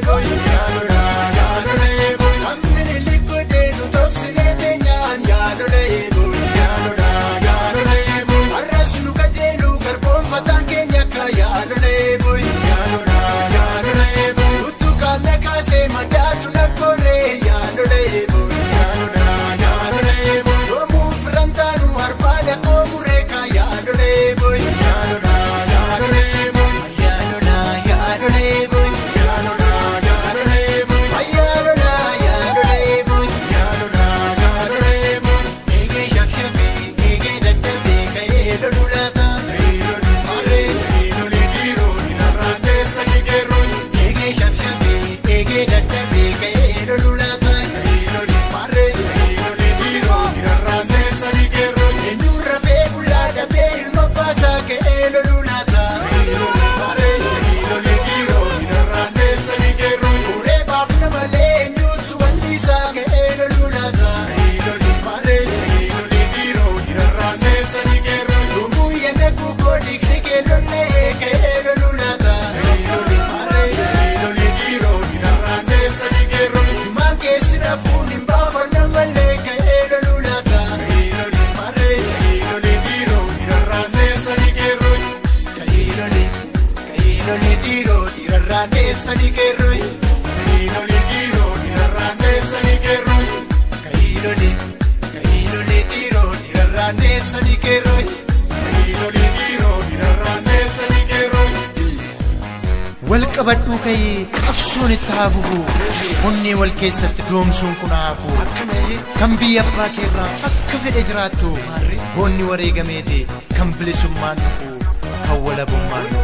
boy, yaa lolaa yaa lolee boy. Namni likkoo nu tobsinee teenyaan yaa lolee boy, yaa lolaa yaa lolee boy. Har'as nu qajeelu garboonfataan keenya akka yaa lolee boy, yaa lolaa yaa lolee boy. Uttukaan na kaasee madaatu na koree yaa lolee boy, yaa lolaa yaa lolee boy. Yoomuu firantaanu harbaadha koomuree ka yaa lolee boy, yaa lolaa yaa lolee boy. Yaa lolaa yaa lolee boy, yaa lolaa yaa lolee boy. Yaa lolaa yaa lolee boy, yaa lolaa yaa lolee boy. Eegee shafshafee eegee dadhabee ka'ee lolu laata. Eegee shafshafee eegee dadhabee ka'ee lolu laata. Eenyuun rafee bulaa dhabee ilma baasaa ka'ee lolu laata. Uree baafna malee eenyuutu wallisaa ka'ee lolu laata. Yoomuu yana kuukoo dhiigni lollee ka'ee lolu laata. Dhumaan keessi rafuun hin baafanna malee ka'ee lolu laata. Kayiiloli kayiiloli dhiiroo dhiirarraa teessanii keerroi. Kayiiloli kayiiloli dhiiroo dhiirarraa teessanii keerroi. Wal qabadhuu ka'ee qabsoon itti haa fufu, onnee wal keessatti doomsuun kun haa hafu. Kan biyya abbaa keerraa akka fedhe jiraattu, goonni wareegameeti kan bilisummaan dhufu, kan walabummaan dhufu.